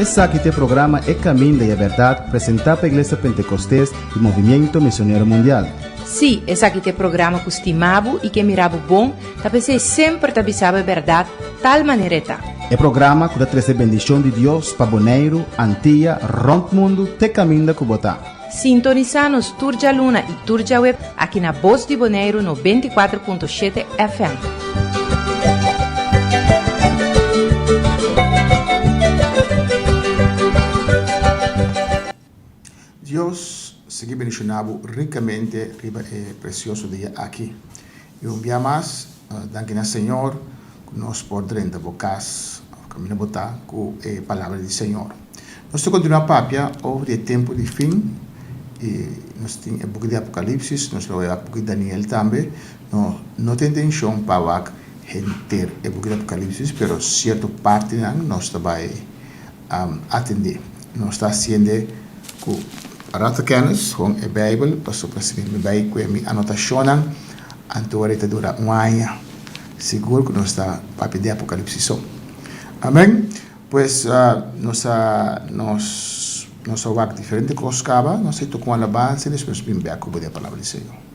Esaki ta e programa E Caminda y e Berdad presenta pa Iglesia Pentecostes y Movimiento Misionero Mundial. Sí, esaki ta e programa cu stima bo y ke mira bo bon, ta p'esey semper ta bisa bo e berdad tal manera e ta. E programa cu ta trece bendicion di Dios pa Boneiru, Antia, rond mundo te caminda cu bo ta. Sintonisa nos tur djaluna y tur djaweb aki na Bos di Boneiru 94.7 FM. Dios sigui bendiciona bo ricamente riba e precioso dia aki. Y un bia mas, danki na Señor cu nos por drenta bo cas of caminda bo ta cu e palabra di Señor. Nos ta continua papia over di e tempo di fin y nos tin e buki di Apocalipsis, nos lo wak buki di Daniel tambe. No no ta intencion pa wak henter e buki di Apocalipsis, pero cierto partinan nos ta bay Atendé. Nos ta hasiende ku rato kennis, kon e Beibel, pasobra si mi bai ku e mi anotashonnan, anto ora e ta dura un aña. Sigur ku nos ta papia di Apokalipsis so. Amen. Pues nos a nos nos a wak diferente kos kaba, nos a toka un alabansa i despues bin bèk ku bo den e Palabra di Señor.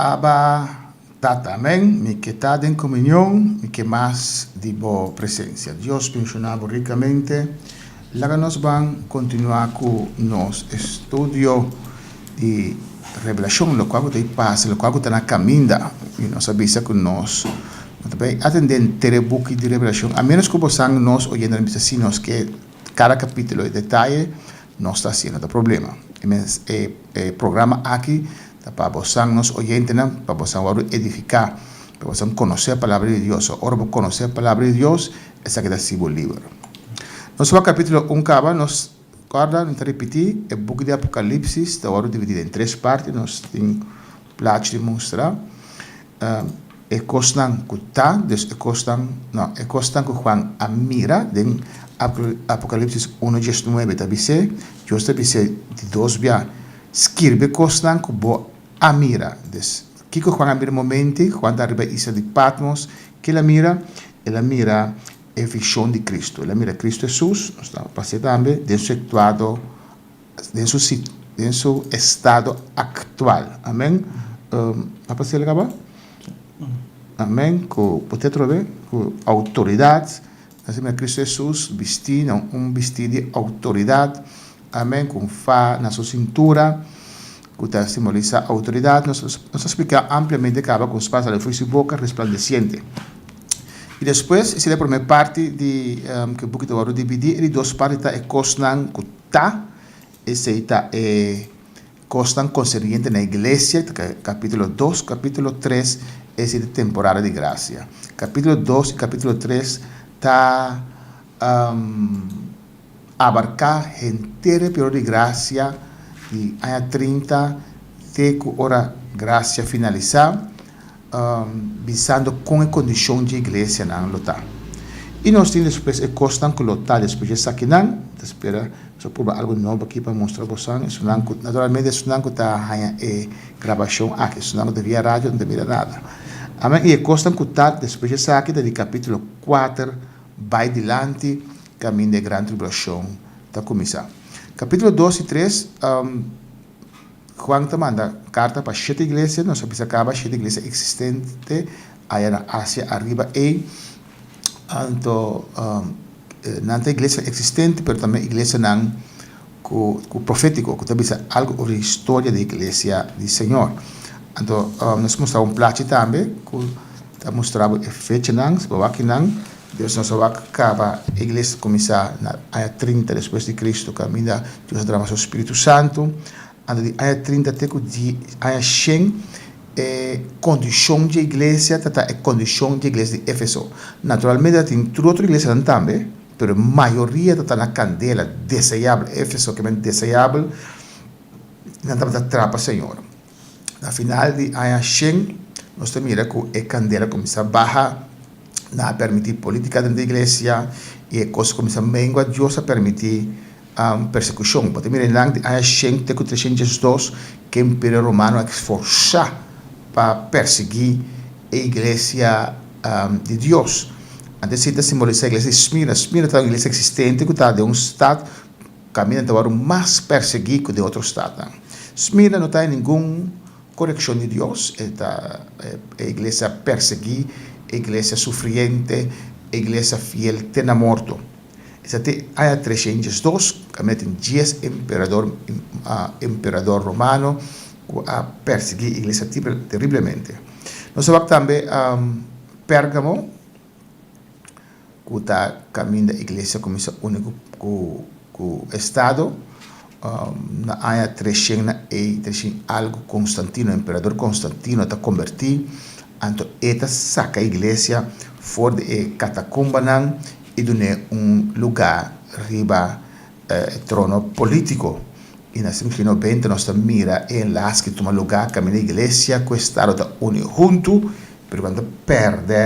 Abba, Tata, amen. Mi ke ta den komunion, mi ke mas di bo presensia. Dios benshoná bo rikamente. Laga nos ban kontinuá ku nos estudio di Revelashon, lokual ku ta pasa, lokual ku ta na kaminda. I nos a bisa ku nos no ta bai atendé henter e buki di Revelashon, a ménos ku bo san nos oyentenan bisa si nos ke kada kapítulo e detaye, nos ta hasié, no ta problema. E e programa aki ta pa bosan nos oyentenan, pa bosan wòrdu edifiká, pa bosan konosé Palabra di Dios. Ora bo konosé Palabra di Dios, esaki ta hasi bo liber. Nos wak kapítulo un kaba, nos kòrda, mi ta ripití, e buki di Apokalipsis ta wòrdu dividí den tres parti, nos tin plachi di mustra e kosnan ku ta, dus e kosnan, no, e kosnan ku Juan a mira den Apokalipsis uno diesnuebe ta bis'é, Dios ta bis'é di dos bia, Skirbi e kosnan ku bo a mira. Dus, kiko Juan a mira momenti Juan ta riba e isla di Patmos? Ke el a mira? El a mira e vishon di Kristu. El a mira Kristu Hesus, nos ta pas'é tambe, den su ektuado den su den su estado actual. Amen. A pas'é el caba? Amen. Cu bo te atrobe cu autoridad. Asina mira Cristo Hesus bisti na un bisti di autoridad. Amen. Cu un fa na su cintura cu ta simbolisa autoridad. Nos nos a splica ampliamente caba cu un spada sali for di su boca resplandeciente. Y despues esei ta e prome parti di cu e buki ta worde dividi. E di dos parti ta e cosnan cu Ta, esei ta e kosnan konserniente na iglesia, kapítulo dos, kapítulo tres, esei ta temporada di grasia. Kapítulo dos i kapítulo tres ta abarká henter e periodo di grasia di aña trinta te ku ora grasia finalisá. Bisando kon e kondishon dje iglesianan lo ta. I nos tin despues e kosnan ku lo ta despues dje esakinan. Ta spera nos a purba algu nobo aki pa mustra bosan. Esunnan ku, naturalmente esunnan ku ta haña e grabashon aki, esunnan ku ta via radio no ta mira nada. Amen. I e kosnan ku ta despues dje esaki ta di kapítulo kuater bai dilanti kaminda e gran tribulashon ta kuminsá. Kapítulo dos i tres. Juan ta manda karta pa shete iglesia, nos a bisa kaba shete iglesia eksistente aya na Asia ariba ei. Anto nan ta iglesia eksistente pero tambe iglesianan ku ku profétiko ku ta bisa algu over di historia di iglesia di Señor. Anto nos mustra un plachi tambe ku ta mustra bo e fechanan, si bo wak kinan, Dios nos a wak kaba e iglesia ta kuminsá na aña trinta despues di Kristu kaminda Dios a drama su Spiritu Santu. Anto di aña trinta te ku di aña shen e kondishon dje iglesia ta ta e kondishon dje iglesia di Efeso. Naturalmente ta tin tur otro iglesianan tambe, pero e mayoria ta ta na kandela, deseabel. Efeso ke men deseabel, nan tabata trapa Señor. Na final di aña shen nos ta mira ku e kandela kuminsá baha, nan a permití polítika dentro di iglesia i e kos kuminsá mengua. Dios a permití persekushon. Bo ta mira nan di aña shen te ku treshen diesdos ke Imperio Romano a esforsá pa persiguí e iglesia di Dios. Anto esei ta simbolisá iglesia di Smirna. Smirna ta un iglesia eksistente ku ta den un stat kaminda ta wòrdu mas persiguí ku den otro statnan. Smirna no ta ningun korekshon di Dios, e ta e iglesia persiguí, e iglesia sufriente, e iglesia fiel te na morto. Esei te aña treshentos dos, kaminda tin dies emperador emperador romano ku a persiguí e iglesia teriblemente. Nos a wak tambe Pérgamo, ku ta kaminda iglesia kuminsá uni ku ku estado na aña treshen na ei treshen algu Constantino emperador Constantino ta kombertí anto e ta saka iglesia for di e katakumbanan i dun'é un lugá riba e trono polítiko i na 590 nos ta mira e enlas ki tuma lugá kaminda iglesia ku estado ta uni huntu pero nan ta pèrdè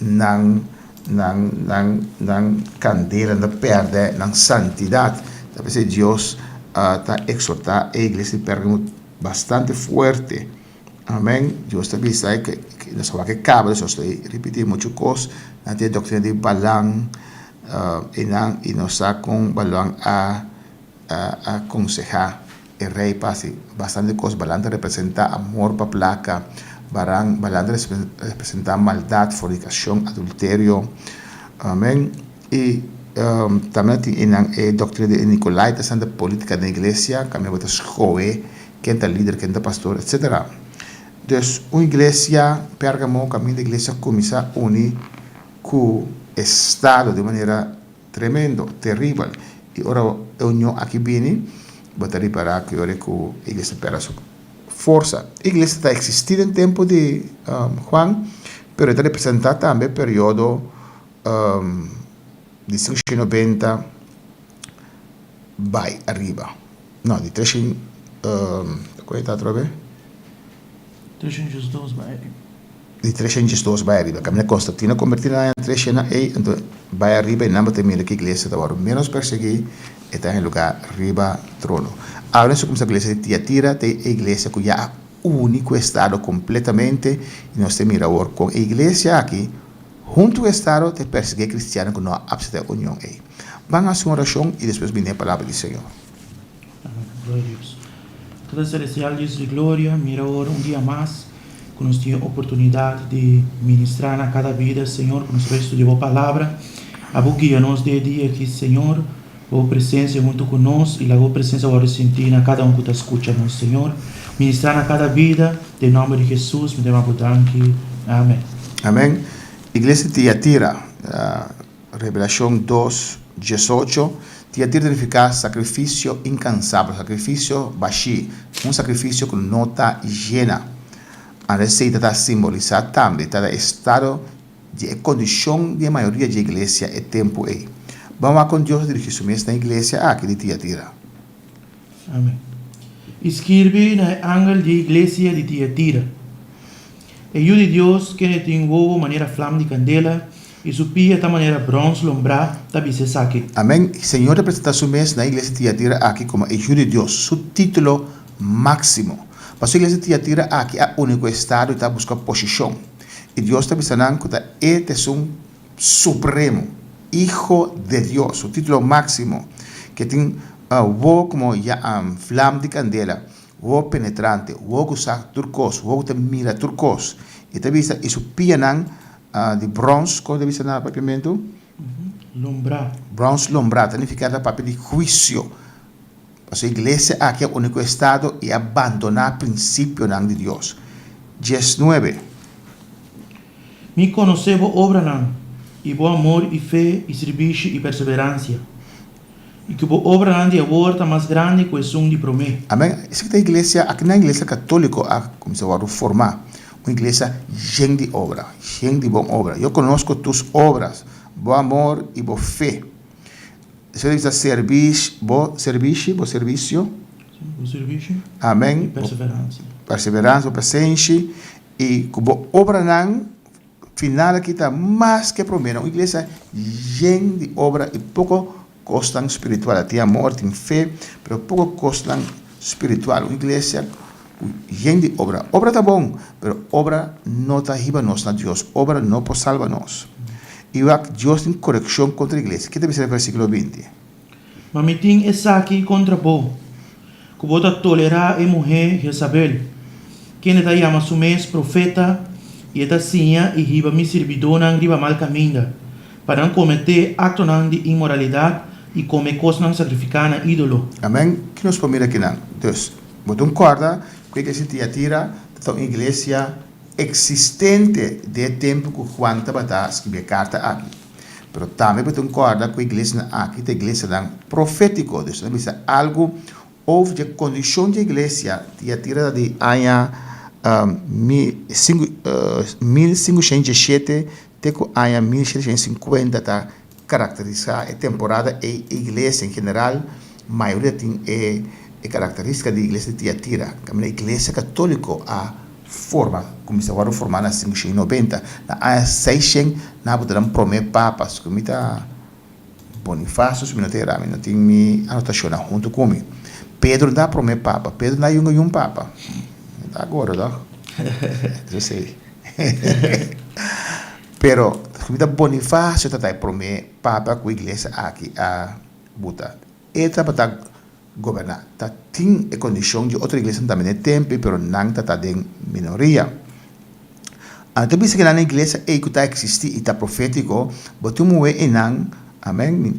nan nan nan nan kandela, nan ta pèrdè nan santidat. Ta p'esei Dios ta eksortá e iglesia di Pérgamo bastante fuerte. Amèn. Dios ta bisa ke nos a wak e kaba, nos ta ripití muchu kos. Nan tin e doktrina di Balan i nan i nos sa kon Balan a a konsehá e rei pa hasi bastante kos. Balan ta representá amor pa plaka, Baran, Balan ta representá maldat, fornikashon, adulterio. Amèn. I tambe nan tin einan e doktrina di e Nikolaitasnan, ta politika den iglesia, kaminda bo ta skohe ken ta lider, ken ta pastor, etsetera. Dus un iglesia, Pérgamo, kaminda iglesia kuminsá uni ku estado di un manera Tremendo, teribel. I ora e union aki bini, Bo ta ripará ku ora ku iglesia ta pèrdè su forsa. Iglesia ta eksistí den tempu di Juan, pero e ta representá tambe periodo di 590 bai ariba. No, di treshen, ku e ta atrobe? 302 bai ariba. Di 302 bai ariba. Kaminda Konstantino kombertí na aña 300 ei, anto bai ariba i nan bo ta mira ku iglesia ta wòrdu ménos persiguí, e ta haña lugá riba trono. Awe nos ta kuminsá ku iglesia di Tiatira, ta e iglesia ku ya a uni ku estado kompletamente, i nos ta mira awor kon e iglesia aki huntu ku estado ta persiguí e kristiannan ku no a apseptá e union ei. Ban hasi un orashon i despues bini e palabra di Señor. Amén. Gloria a Dios. Tata Celestial, Dios di gloria, mira awor un dia mas ku nos tin e oportunidat di ministrá na kada bida, Señor, ku nos ta bai studia Bo Palabra. Abo guia nos den e dia aki, Señor. Bo presensia huntu ku nos i laga Bo presensia wòrdu sintí na kada un ku ta skucha nos, Señor. Ministrá na kada bida, den nòmber di Hesus mi ta yama Bo danki. Amén. Amén. Iglesia Tiatira, Revelashon dos, diesocho, Tiatira ta nifiká sakrifisio inkansabel, sakrifisio bashí, un sakrifisio ku no ta yena. Anto esei ta ta simbolisá tambe ta estado di e kondishon di e mayoria dje iglesia e tempu ei. Ban wak kon Dios a dirigí su mes na iglesia aki di Tiatira. Amen. I skirbi na e angel di e iglesia di Tiatira, E Yu di Dios, kende tin wowo manera flam di kandela i su pia ta manera bròns lombrá, ta bisa esaki. Amen. Señor ta presentá su mes na e iglesia di Tiatira aki komo e Yu di Dios, su título máksimo. Pasobra e iglesia di Tiatira aki a uni ku e estado i ta buska posishon. I Dios ta bisa nan ku ta E ta esun supremo, Hijo de Dios, su título máksimo, ke tin wowo komo vlam di kandela, wowo penetrante, wowo ku sa tur kos, wowo ku ta mira tur kos. E ta bisa i su pianan di bròns, kon ta bisa na papiamentu? Lombrá. Bròns lombrá ta nifiká ta papia di huisio. Pasobra iglesia aki a uni ku estado i a bandoná prinsipionan di Dios. Diesnuebe. Mi konosé bo obranan, i bo amor i fe i sirbishi i perseveransia, i ku bo obranan di awor ta mas grandi ku esun di promé. Amen. Esaki ta iglesia, aki nan iglesia katoliko a kuminsá wòrdu formá, un iglesia yen di obra, yen di bon obra. Yo konosko tus obras, bo amor i bo fe. Esei ta bisa serbishi, bo serbishi, bo servisio. Bo servisio. Amen. I perseveransia. Perseveransia, bo pasenshi i ku bo obranan final aki ta mas ke promé. Un iglesia yen di obra i poko kosnan spiritual. Tin amor, tin fe, pero poko kosnan spiritual. Un iglesia yen di obra. Obra ta bon, pero obra no ta hiba nos na Dios. Obra no por salba nos. I wak, Dios tin korekshon kontra iglesia. Ke ta bisa den versíkulo 20? Ma mi tin esaki kontra bo, ku bo ta tolerá e muhé Jezabel, kende ta yama su mes profeta i e ta siña i hiba mi sirbidónan riba mal kaminda, pa nan kometé aktonan di inmoralidat i kome kosnan sakrifiká na ídolo. Amèn. Ki nos por mira akinan? Dus, bo ta un kòrda ku e iglesia di Tiatira ta un iglesia eksistente den e tempu ku Juan tabata skibi e karta aki. Pero tambe bo ta un kòrda ku e iglesianan aki ta iglesianan profétiko. Dus nan bisa algu over dje kondishon dje iglesia Tiatira ta di aña 1517 te ku aña 1750 ta karakterisá e temporada ei e iglesia en general mayoria tin e e karakteristika di iglesia di Tiatira kaminda iglesia katoliko a forma kuminsá wòrdu formá na 590 na aña 600 nan a buta nan promé papa si ku mi ta Bonifacio si mi no ta erá mi no tin mi anotashonnan huntu ku mi Pedro ta promé papa Pedro na yunga yun papa mi ta agora tòg eso si Pero mi ta Bonifacio ta ta e prome papa ku iglesia aki a buta. E tabata goberná. Ta tin e kondishon di otro iglesianan tambe den e tempu, pero nan ta ta den minoria. Anto ta bisa ku nan iglesia ei ku ta eksistí i ta profétiko, bo tin muhé einan, amen, mi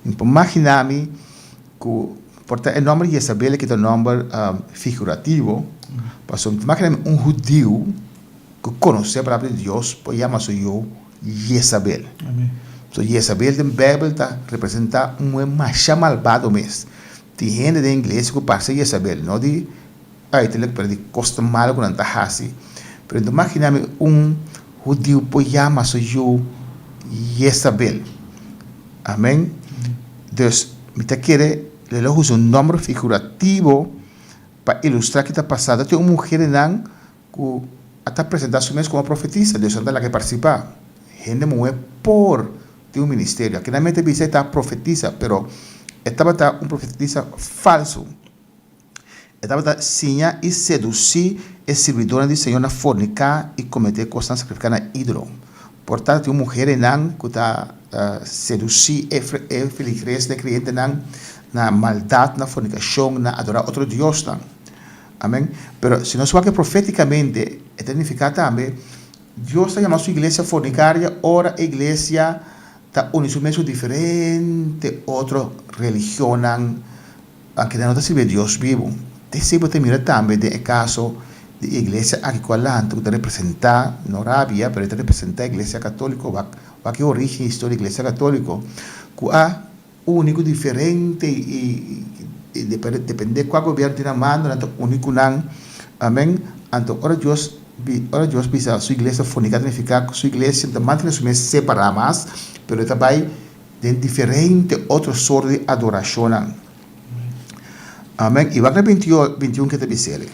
mi por maginá mi ku por ta e nòmber Jezabel aki ta un nòmber figurativo, pasobra mi ta maginá mi un hudiu, ku konosé palabra di Dios por yama su yu Jezabel. So Jezabel den Beibel ta representá un muhé masha malbado mes. Tin hende den iglesia ku parse Jezabel, no di uiterlijk pero di kos ta malu ku nan ta hasi. Pero no magina mi un hudiu por yama su yu Jezabel. Amen. Dus mi ta kere lo el a usa un nomber figurativo pa ilustra ki ta pasa. Ta tin un muhernan ku a ta presenta su mes komo profetisa, Dios a ta laga e partisipa. Hende muhé por tin un ministerio. Aki nan mester bisa e ta profetisa, pero e tabata un profetisa falsu. E tabata siña i sedusí e sirbidónan di Señor na forniká i kometé kosnan sakrifiká na ídolo. Por tanto, tin un muherenan ku ta sedusí e feligresnan, e kreyentenan, na maldat, na fornikashon, na adorá otro diosnan. Amèn. Pero si nos wak profétikamente, e ta nifiká tambe Dios ta yama su iglesia fornicaria ora e iglesia ta uni su mes ku diferente otro religionnan aunke nan no ta sirbi e Dios bibu. Esei bo ta mira tambe den e kaso di e iglesia aki ku a lanta ku ta representá, no rabia, pero e ta representá e iglesia katoliko, wak wak e origen i historia di iglesia katoliko ku a uni ku diferente i depende kua gobierno tin na mando nan ta uni ku nan amen anto ora Dios ora Dios bisa su iglesia fornica ta nifica ku su iglesia no ta mantene su mes separa mas pero e ta bai den diferente otro sorto di adorashonnan amen i wak na 21 ke ta bis'el.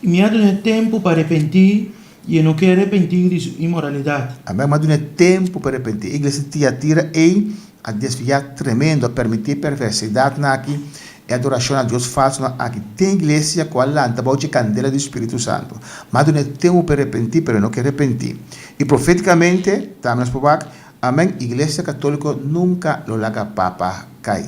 I mi a dun'é tempu pa arepentí, i e no ke arepentí di su inmoralidat. Amen, mi a dun'é tempu pa arepentí. E iglesia di Tiatira ei a desviá tremendo, a permití e perversidatnan aki, e adorashon na dios falsunan aki den iglesia ku a lanta bou dje kandela di spiritu santu. Mi a dun'é tempu pa arepentí, pero e no ke arepentí. I profétikamente, tambe nos por wak, amen, iglesia katóliko nunka lo laga papa kai.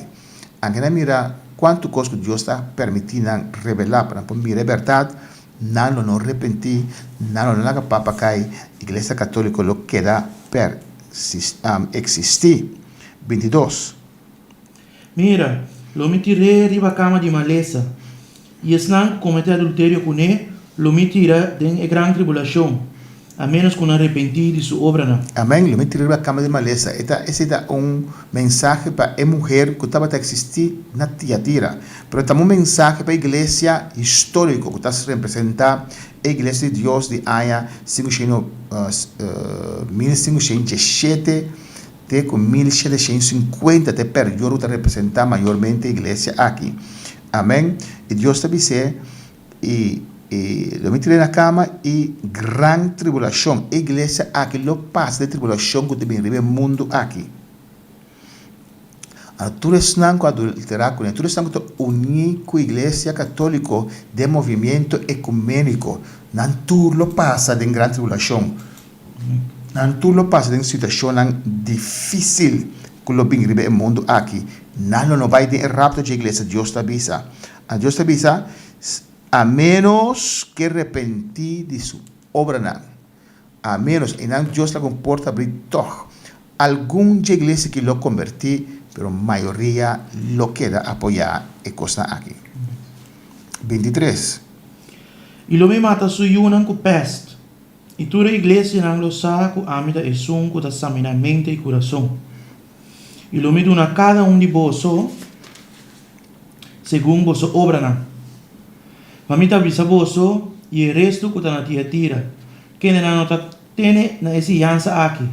Anke nan mira kuantu kos ku Dios ta permití nan revelá pa nan por mira e bèrdat, nan lo no repentí, nan lo no laga papa kai, Iglesia Katóliko lo keda eksistí. 22. Mira, lo mi tir'é riba kama di malesa, i esnan ku kometé adulterio kuné lo mi tira den e gran tribulashon, a ménos ku nan repentí di su obranan. Amèn. Lo mi tira riba kama di malesa. E ta, esei ta un mensahe pa e muher ku tabata eksistí na Tiatira. Pero ta un mensahe pa e iglesia históriko ku ta representá e iglesia di Dios di aña 1517 te ku 1750, ta e periodo ku ta representá mayormente e iglesia aki. Amèn. I Dios ta bis'é. I i lo mi tir'é na kama i gran tribulashon. E iglesia aki lo pasa den tribulashon ku ta bin riba e mundu aki. Anto tur esnan ku adulterá kuné, tur esnan ku ta uní ku iglesia katóliko den movimiento ekuméniko, nan tur lo pasa den gran tribulashon. Nan tur lo pasa den situashonnan difísil ku lo bin riba e mundu aki. Nan lo no bai den e rapto dje iglesia, Dios ta bisa. A Dios ta bisa, A ménos ke repentí di su obranan. A ménos, einan Dios laga un porta abrí tòg. Algun dje iglesia ki lo kombertí, pero mayoria lo keda apoyá e kosnan aki. 23. I lo mi mata su yunan ku pèst, i tur e iglesianan lo sa ku ami ta esun ku ta saminá mente i kurason. I lo mi duna kada un di boso segun boso obranan. Ma mi ta bisa boso i e restu ku ta na Tiatira, kendenan no ta tene na e siñansa aki,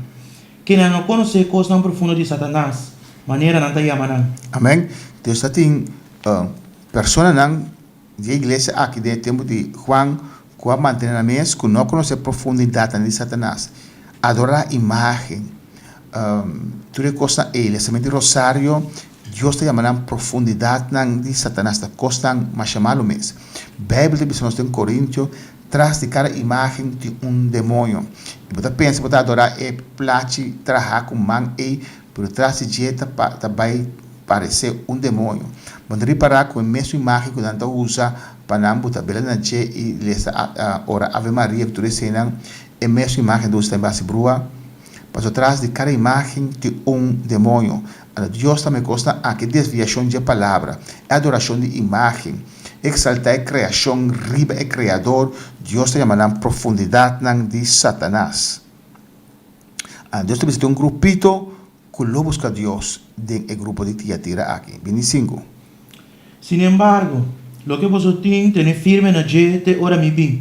kendenan no konosé kosnan profundo di Satanas, manera nan ta yama nan. Amèn. Dios ta tin personanan di e iglesia aki den e tempu di Juan ku a mantené nan mes ku no a konosé profundidatnan di Satanas, adorá imágen, tur e kosnan ei, lesamentu di rosario, Dios ta yama nan profundidatnan di Satanas, ta kosnan masha malu mes. Beibel ta bisa nos den Korintio, tras di kada imágen tin un demoño. I bo ta pensa bo ta adorá e plachi trahá ku man ei, pero tras di dje ta ta bai paresé un demoño. Bo no ta ripará ku e mesun imágen ku nan ta usa pa nan buta bela na dje i lesa ora Ave Maria ku tur eseinan, e mesun imágen ta usa tambe pa hasi brua? Pasobra tras di kada imágen tin un demoño. Anto Dios ta mekos na aki desviashon dje palabra, e adorashon di imágen, eksaltá e kreashon riba e Kreador, Dios ta yama nan profundidatnan di Satanas. Anto Dios ta bisa tin un grupito ku lo buska Dios den e grupo di Tiatira aki. 25. Sinembargo, loke boso tin, tene firme na dje te ora mi bin.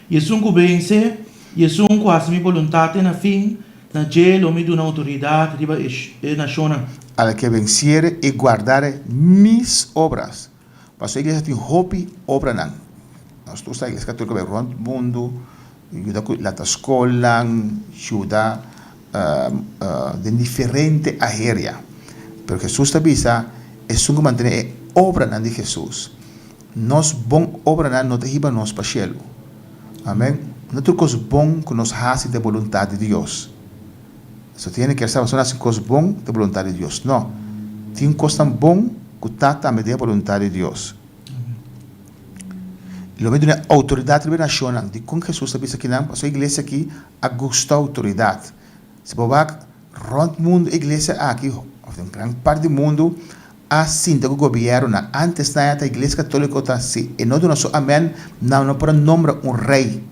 I esun ku vense, i esun ku hasi mi boluntat te na fin, na dje lo mi duna outoridat riba e nashonnan. Al ke vensiere i guardare mis obras. Pasobra e iglesia tin hopi obranan. Nos tur sa iglesia katoliko bai rònt mundu, yuda ku lanta skolnan, yuda den diferente aheria. Pero Hesus ta bisa, esun ku mantené e obranan di Hesus. Nos bon obranan no ta hiba nos pa shelu. Amen. No tur kos bon ku nos hasi ta e boluntat di Dios. So tin hende kier sa pasobra nan hasi kos bon ta e boluntat di Dios. No. Tin kosnan bon ku ta tambe den e boluntat di Dios. Lo mi duna e outoridat riba e nashonnan. Dikon Hesus ta bisa kinan? Pasobra e iglesia aki a gusta outoridat. Si bo wak rònt mundu e iglesia aki, òf den gran parti di mundu, a sinta ku gobièrnunan. Ántes nan ta Iglesia Katóliko ta si e no duna su amèn, nan no por a nombra un rei.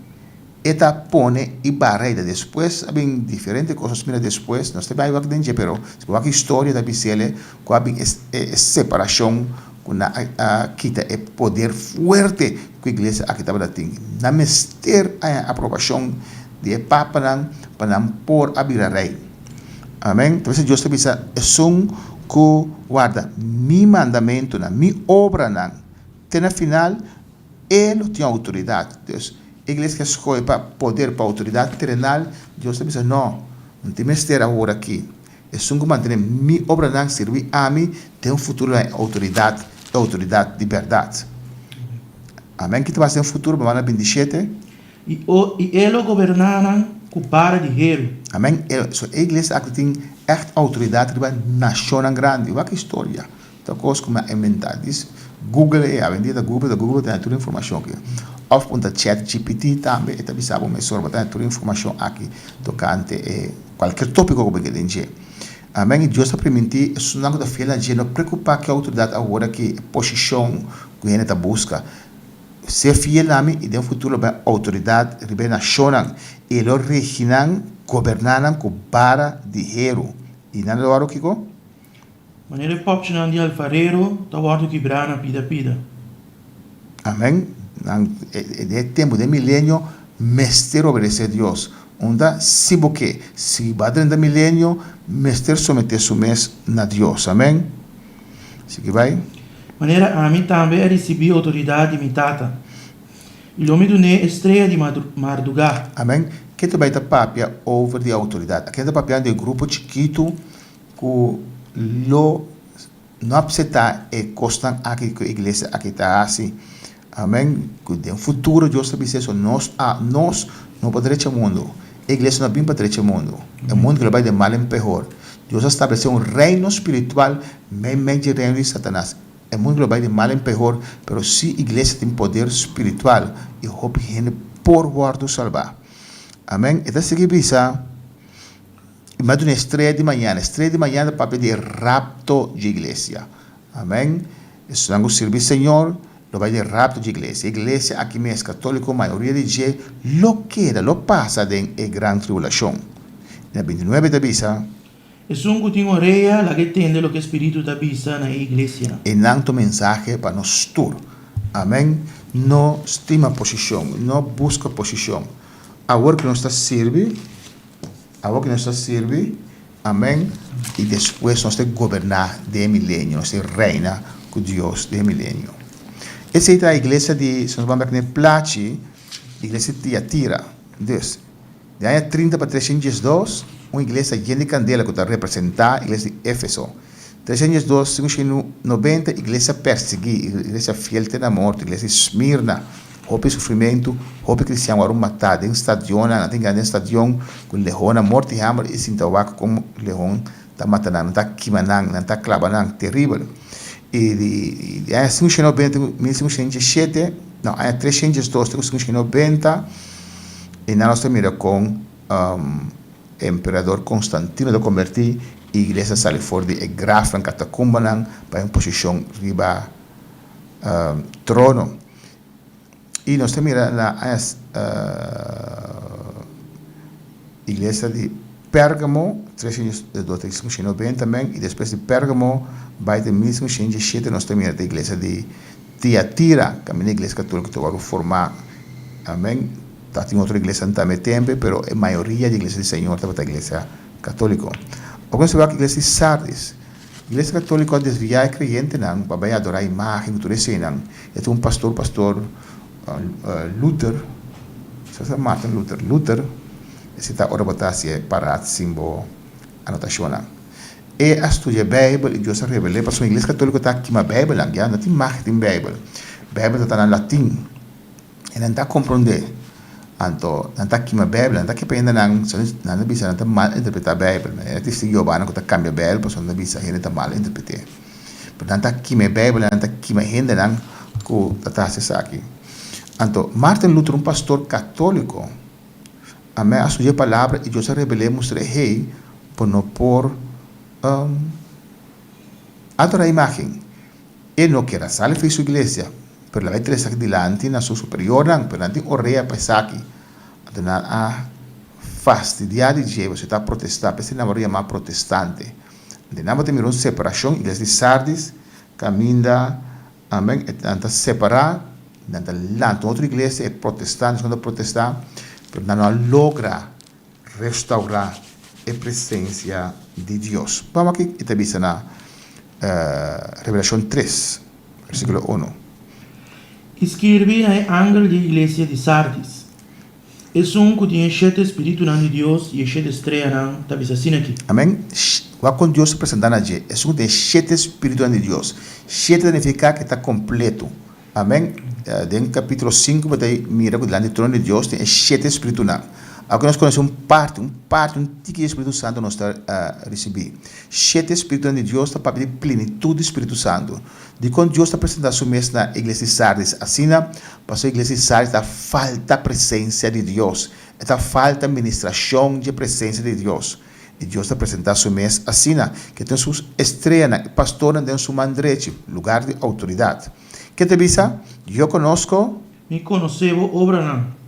E ta pone i baha rei. Ta despues a bin diferente kos nos mira despues, nos ta bai wak den dje, pero si bo wak historia ta bis'el ku a bin e separashon ku nan a kita e poder fuerte ku iglesia aki tabata tin. Nan mester haña aprobashon di e papanan pa nan por a bira rei. Amen. Ta bisa Dios ta bisa, Esun ku warda mi mandamentunan, mi obranan, te na final, e lo tin outoridat. Dus, e iglesia ke skohe pa poder, pa outoridat terenal, Dios ta bisa, No, no tin mester awor aki. Esun ku mantené mi obranan sirbi ami den un futuro na e outoridat, e outoridat di bèrdat. Amen. Ki ta pasa den futuro? Bo manda bintishete. I o i e lo goberná nan ku bara di heru. Amen. E so e iglesia aki tin ègt outoridat riba nashonnan grandi. Wak historia. Ta kos ku mi a inventá. Dis Google e awendia ta Google ta Google ta haña tur informashon aki. Òf punta Chat GPT tambe e ta bisa bo mesora bo ta haña tur informashon aki tokante e kualker tópiko ku bo ke den dje. Amen. I Dios ta primintí esunnan ku ta fiel na dje no preokupá ki outoridat awor aki e posishon ku hende ta buska. Ser fiel na mi i den futuro lo bai outoridat riba e nashonnan, i e lo regi nan, goberná nan ku bara di heru. I nan lo wòrdu kiko? Manera e pòpchinan di alfarero ta wòrdu kibrá na pida pida. Amèn. Nan, den e tempu, den e milenio, mester obedesé Dios. Unda, si bo ke, si bo a drenta milenio, mester someté su mes na Dios. Amèn. Sigui bai. Manera ami tambe a risibí outoridat di mi Tata, i lo mi dun'é e strea di mardugá. Amèn. Ke ta bai ta papia over di outoridat? Aki nan ta papiando di e grupo chikitu ku lo no apseptá e kosnan aki ku e iglesia aki ta hasi. Amèn. Ku den futuro Dios ta bisa eso, nos a, nos no por drecha mundu. E iglesia no a bin pa drecha mundu. E mundu lo bai den mal en pehor. Dios a stablesé un reino spiritual meimei dje reino di Satanas. E mundu lo bai di mal en pehor, pero sí iglesia tin poder spiritual i hopi hende por wòrdu salbá. Amèn. E ta sigui bisa, I mi a duna e strea di mañana. E strea di mañana ta papia di e rapto dje iglesia. Amèn. Esnan ku sirbi Señor lo bai den rapto dje iglesia. E iglesia aki mes, katóliko, mayoria di dje lo keda, lo pasa den e gran tribulashon. I na bintinuebe ta bisa. Esun ku tin orea, laga e tende loke e Spiritu ta bisa na e iglesianan. E nan ta un mensahe pa nos tur. Amèn. No stima posishon. No buska posishon. Awor ku nos ta sirbi. Awor ku nos ta sirbi, amèn, i despues nos ta goberná den e milenio, nos ta reina ku Dios den e milenio. Esei ta iglesia di, si nos ban bek na e plachi, iglesia di Tiatira. Dus, den aña trinta pa treshen diesdos, un iglesia yen di kandela ku ta representá iglesia di Éfeso. Treshen diesdos, sinku noventa, iglesia persiguí, iglesia fiel te na morto, iglesia di Smirna. Hopi sufrimentu, hopi kristian wòrdu matá den stadionnan, nan ta hinká den stadion ku lehonnan morto di hamber i sinta wak kon lehon ta mata nan, nan ta kima nan, nan ta klaba nan, teribel. I di di aña sinku shen nobenta te ku mil sinku shen diesshete, no, aña tres shen diesdos te ku sinku shen nobenta, i nan nos ta mira kon emperador Konstantino ta kombertí i iglesia sali for di e grafnan, katakumbanan, pa un posishon riba trono. I nos ta mira na iglesia di Pérgamo. 3590 amèn i despues di Pérgamo bai te 1507 nos ta mira te iglesia di Tiatira kaminda iglesia katóliko ta wòrdu formá amèn ta tin otro iglesianan tambe tempe pero e mayoria di iglesia di Señor tabata iglesia katóliko. Awor nos ta wak iglesia di Sardis. Iglesia katóliko a desviá e kreyentenan pa bai adorá imágen ku tur eseinan. E ta un pastor pastor Luther, sa Martin Luther, Luther, esei ta ora bo ta hasi e parat sin bo anotashonnan. E a studia Beibel i Dios a revel'é pasobra Iglesia Katóliko ta kima Beibelnan, ya no tin magia den Beibel. Beibel ta ta na latin i nan ta komprondé. Anto nan ta kima Beibel, nan ta kep'e hendenan, nan ta bisa nan ta mal interpretá Beibel. Manera Testigo di Jehová nan ku ta kambia Beibel pasobra nan ta bisa hende ta mal interpret'é. Pero nan ta kima e Beibel, nan ta kima hendenan ku ta ta hasi esaki. Anto Martin Luther, un pastor katóliko, Amén a studia e palabra i Dios a rebel'é mustr'é, Hey, bo no por adorá imágen. E no kier a sali for su iglesia, pero el a bai trese esaki dilanti na su superiornan, pero nan tin orea pa esaki. Anto nan a fastidiá di dje, pasobra e ta protestá, p'esei nan wòrdu yamá protestante. Anto nan bo ta mira un separashon, iglesia di Sardis, kaminda Amen, e nan ta separá, nan ta lanta un otro iglesia, e protestantes ku ta protestá, pero nan no a logra restaurá e presensia di Dios. Bam aki e ta bisa na Revelashon tres, versíkulo unu. I skirbi na e angel di e iglesia di Sardis, Esun ku tin e shete spiritunan di Dios i e shete streanan ta bisa asina aki. Amen. Wak kon Dios ta presentá na dje, esun ku tin e shete spiritunan di Dios. Shete ta nifiká ku e ta kompletu. Amen. Den kapítulo sinku bo ta mira ku dilanti di trono di Dios tin e shete spiritunan. Aunke nos konosé un parti, un parti, un tiki di e Spiritu Santu nos ta risibí. Shete spiritunan di Dios ta papia di plenitut di Spiritu Santu. Dikon Dios ta presentá su mes na iglesia di Sardis asina? Pasobra iglesia di Sardis ta falta presensia di Dios. E ta falta ministrashon dje presensia di Dios. I Dios ta presentá su mes asina, ke tin su estreanan, e pastornan den su man drechi, lugar di outoridat. Ke ta bisa? Yo konosko. Mi konosé bo obranan.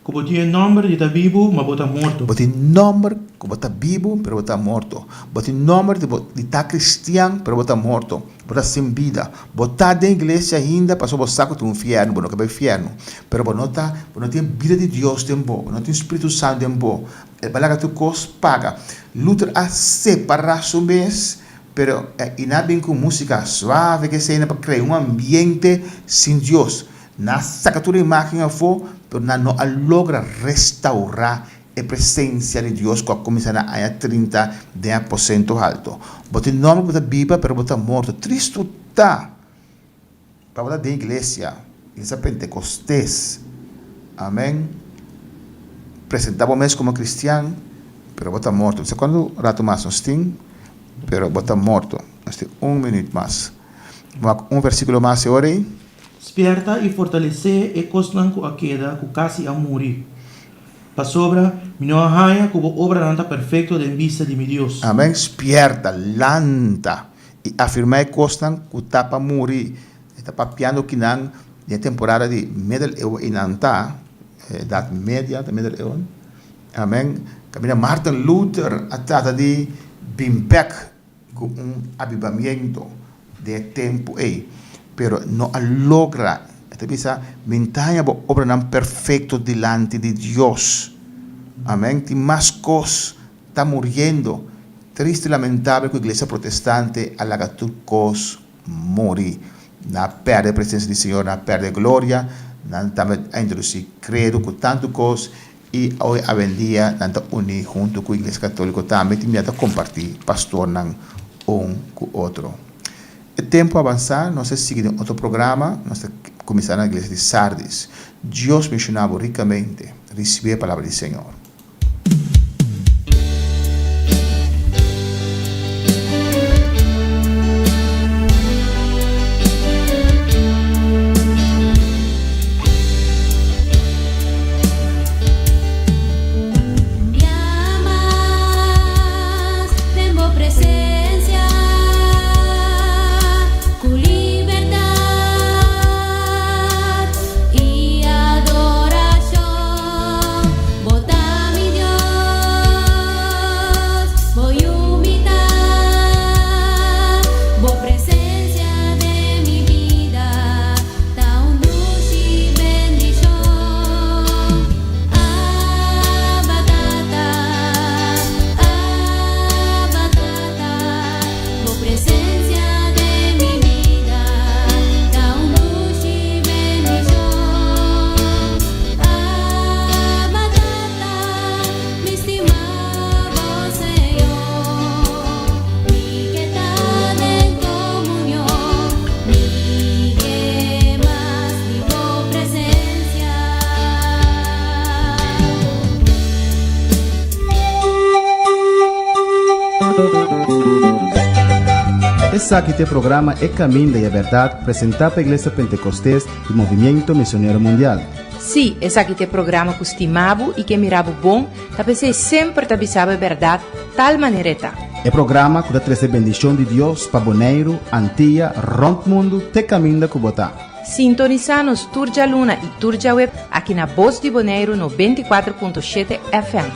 Ku bo tin e nòmber di ta bibu, ma bo ta morto. Bo tin nòmber ku bo ta bibu, pero bo ta morto. Bo tin nòmber di bo di ta kristian, pero bo ta morto. Bo ta sin bida. Bo ta den iglesia ainda pasobra bo sa ku tin un fièrnu, bo no ke bai fièrnu. Pero bo no ta, bo no tin e bida di Dios den bo, bo no tin Spiritu Santu den bo. E bo a laga tur kos paga. Luther a separá su mes, pero i nan a bin ku músika suave ke esei pa krea un ambiente sin Dios. Nan a saka tur e imágen afó, pero nan no a logra restaurá e presensia di Dios ku a kuminsá na aña trinta den aposento halto. Bo tin nòmber ku bo ta biba, pero bo ta morto. Tristu ta pa bo ta den iglesia, iglesia Pentekostes, amèn, presentá bo mes komo kristian, pero bo ta morto. No sa kuantu ratu mas nos tin, pero bo ta morto. Nos tin un minüt mas. Wak un versíkulo mas e ora ei. Spierta i fortalesé e kosnan ku a keda ku kasi a muri, pasobra mi no a haña ku bo obranan ta perfekto den bista di mi Dios. Amen. Spierta, lanta i afirmá e kosnan ku ta pa muri. E ta papiando kinan den e temporada di Middeleeuwen i nan ta, Edat Media ta Middeleeuwen. Amen. Kaminda Martin Luther a trata di bin bèk ku un abibamiento den e tempu ei, pero no a logra. E ta bisa, Mi ta haña bo obranan perfekto dilanti di Dios. Amèn. Tin mas kos ta muriendo. Triste i lamentabel ku iglesia protestante a laga tur kos muri. Nan a pèrdè e presensia di Señor, nan a pèrdè e gloria, nan tambe a introdusí kredo ku tantu kos I awe awendia nan ta uní huntu ku Iglesia Katóliko tambe tin bia ta kompartí pastornan un ku otro. E tempu a avansá, nos ta sigui den otro programa, nos ta kuminsá na Iglesia di Sardis. Dios benshoná bo rikamente. Risibí e palabra di Señor. Esaki ta e programa E Caminda y e Berdad presenta pa Iglesia Pentecostes y Movimiento Misionero Mundial. Sí, esaki ta e programa ku stima bo i ke mira bo bon, ta p'esei semper ta bisa bo e bèrdat tal manera e ta. E programa ku ta trese bendishon di Dios pa Boneiru, Antia, rònt mundu te kaminda ku bo ta. Sintonisá nos tur djaluna i tur djaweb aki na Bos di Boneiru 94.7 FM.